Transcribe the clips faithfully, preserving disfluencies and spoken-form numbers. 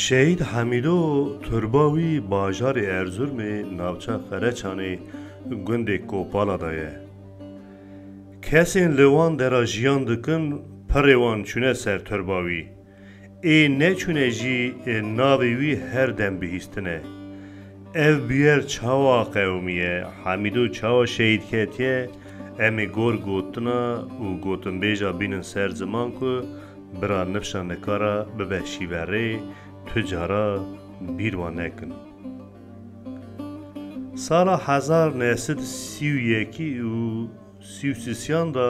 Şehîd Hemîdo turba wî bajarê Erzurumê navça Qereçanê gundê Kopala de ye. Kesên li wan dera jiyan dikin, pirê wan çûne ser turba wî. Ê neçûne jî navê wî her dem bihîstine. Ev bûyer çawa qewimiye, Hemîdo çawa şehîd ketiye, em ê gor gotina û gotinbêja bînin ser ziman ku bira nifşa nikara bibe şîverê, tu cara bîr wan nekin. Sala hezar neh sed sî û yekî û sî û sisiyan de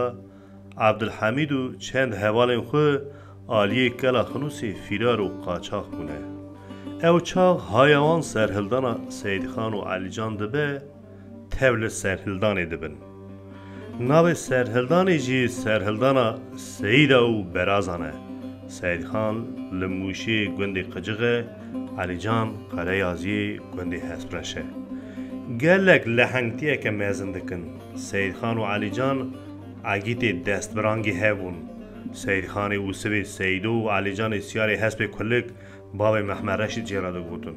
Ebdulhemîd û çend hevalên xwe aliyê Kela Xinûsê fîrar û qaçax bûne. Ew çax haya wan serhildana Seyîdxan û Elîcan dibe, tev li serhildanê dibin. Navê serhildanê jî serhildana Seyîda û Berazan e. Seyîdxan li Mûşê gundê Qicix e, Elîcan Qereyaziyê gundê Hespreş e. Gelek lehengtiyeke mezin dikin. Seyîdxan û Elîcan egîtê destbirangî hev bûn. Seyîdxanê Ûsivê Seyîdo û Elîcanê Siyarê Hespê Kulik bavê Mehmed Reşîd jê re digotin.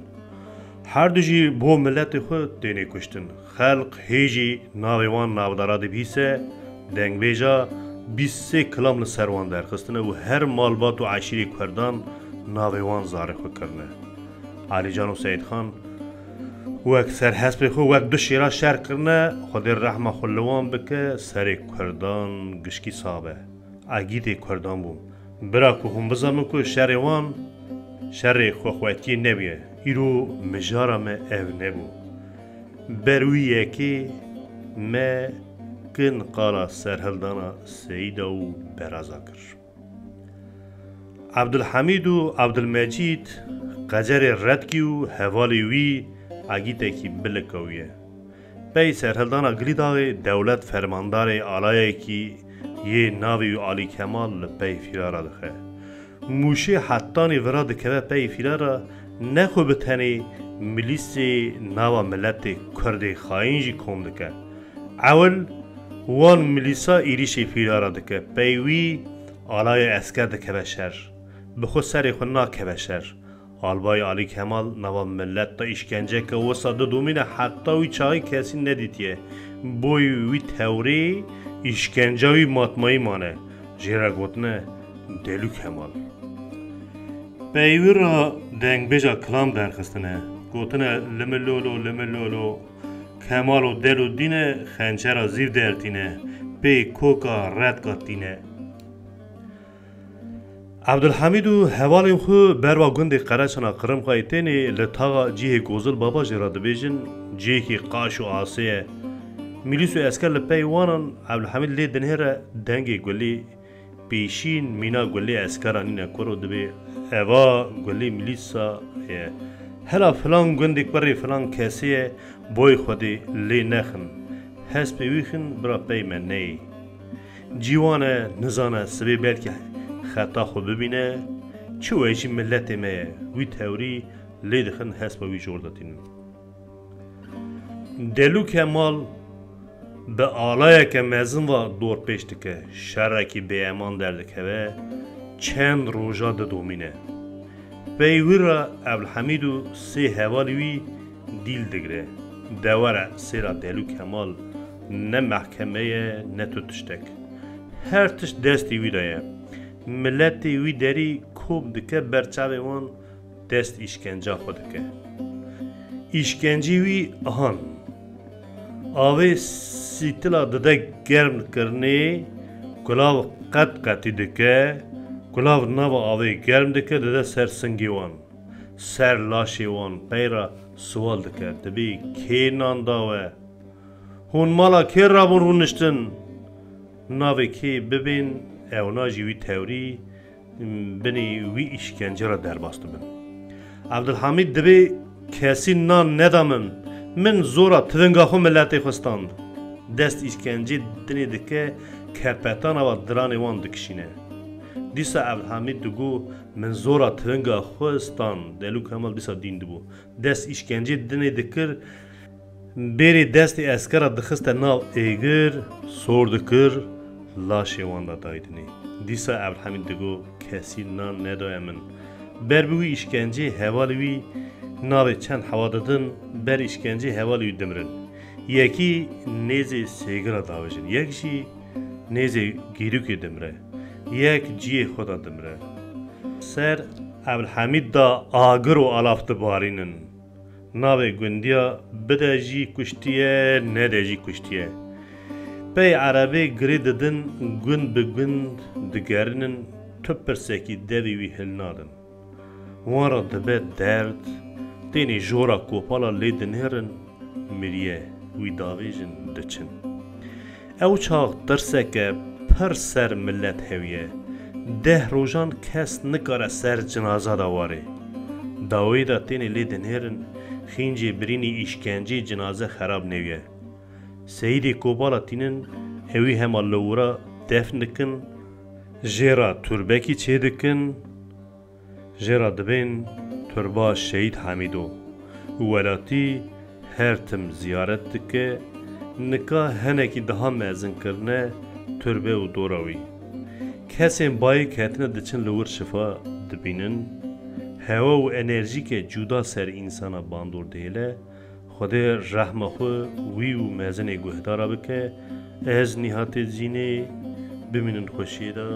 Her du jî bo miletê xwe tênê kuştin. Xelq hê jî navê wan navdara dibihîse, dengbêja bîst sê kilam li ser wan derxistine û her malbat û eşîrê Kurdan navê wan zarê xwe kirine. Elîcan û Seyîdxan wek serhespê xwe wek du şêra şer kirine, Xwedê rehma xwe li wan bike, serê Kurdan gişkî sabe. Egîtê Kurdan bû. Bira ku hûn bizanin ku şerê wan şerê xwexwetiyê nebûye. Îro mijara me ev nebû. Ber wî yekê me kin qala serhildana Seyîda û Beraza kir. Ebdulhemîd û Ebdulmecîd Qecerê Redkî û hevalê wî egîtekî bilikawiye. Pey serhildana Gilîdaxê dewlet fermandarê alayekî yê navê wî Alî Kemal li pey fîrara dixe. Mûşê hetanî vira dikeve pey fîrara, ne xwe bi tenê milîsê nava miletê Kurdê xayîn jî kom dike. Ewil wan milîsa êrîşê fîrara dike. Pey wî alaya esker dikeve şer. Bi xwe serê xwe nakeve şer. Albayê Alî Kemal nava milet de îşkenceke wisa didomîne, heta wî çaxî kesî nedîtiye. Boy wî tewrê îşkenca wî matmayî mane. Jê re gotine Delû Kemal. Pey wî re dengbêja kilam derxistine. Gotine, Limi lolo, limi lolo, Kemalo delo dîne, xençera zîv dertîne, pê koka redka tîne. Ebdulhemîd û hevalên xwe berva gundê Qereçana Qirimxayê tênê li taxa cihê Gozil Baba jê re dibêjin, cihekî qaş û asê ye. Milîs û esker li pey wan in, Ebdulhemîd lê dinihêre dengê gulî pêşîn mîna gulê eskera nîne kuro dibê, eva gulê milîsa ye. Hela filan gundê kurê filan kesê ye, boy Xwedê lê nexin. Hespê wî xin bira pey me neyê. Cîwan e, nizane, sibê belkî xeta xwe bibîne, çi we jî miletê me ye, wî tewrî lê dixin hespa wî jor de tînin. Delû Kemal bi alayeke mezin ve dorpêç dike, şerekî bêeman derdikeve, çend roja didomîne. Pey wî re Ebdulhemîd û sê hevalî wî dîl digire. Dewera sêra Delû Kemal ne mehkeme ye, ne tu tiştek. Her tişt destê wî de ye. Miletê wî derî kom dike ber çavê wan, dest îşkenca xwe dike. Îşkencî wî ahan. Avê sîtila dide germ kirinê, kulav qet qetî dike, kulav nava avê germ dike, dide ser singê wan, ser laşê wan, pey re siwal dike, dibê, kê nan da we? Hûn mala kê rabûn rûniştin? Navê kê bibên, ewna jî wî tewrî binê wî îşkence re derbas dibin. Ebdulhamîd dibê, kesî nan neda min. Min zora tivinga xwe miletê xwe stand. Dest îşkencê dinê dike, kepetana ve diranê wan dikişîne. Dîsa Ebdulhamîd digo, min zora tivinga xwe stand. Delû Kemal dîsa dîn dibû. Dest îşkencê dinê dikir, bêrê destê eskera dixiste nav êgir, sor dikir, laşê wan de daydinê. Dîsa Ebdulhamîd digo, kesî nan nedaye min. Ber bi wî îşkencê hevalê wî navê çend hewa didin, ber îşkencê hevalê wî dimirin. Yekî nêzê sêgira davêjin, yek jî nêzê gîrûkê dimire, yek ciyê xwe de dimire. Ser Ebdulhamîd de agir û alaf dibarînin. Navê gundiya bide jî kuştiye, nede jî kuştiye. Pey erebê girê didin, gund bi gund digerinin, tu pirsekî devê wî hilnadin. Wan re dibe derd, tênê jora kopala lê dinêrin, miriye, wî davêjin diçin. Ew çax tirseke pir ser milet hewiye. Deh rojan kes nikare ser cinaza de ware. Daweyê de tênê lê dinêrin, xîncê birînî îşkencê cinaze xerab nêwiye. Seyîdê kopala tînin, ewî hema li wira defn dikin, jê re turbekî çêdikin, jê re dibên turba Şehîd Hamîdo. Welatî her tim ziyaret dike, nika henekî daha mezin kirine turbe û dora wî. Kesên bayik hetine diçin li wir şifa dibînin. Hewa û enerjîke cuda ser însana bandor dihêle. Xwedê rehma xwe wî û mezinê guhdara bike. Ez Nîhatê Zînê, bimînin xweşiyê de.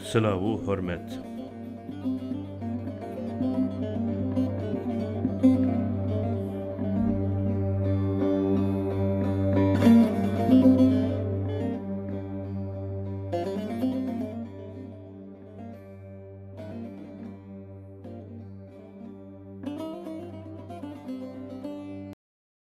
Silav û hurmet.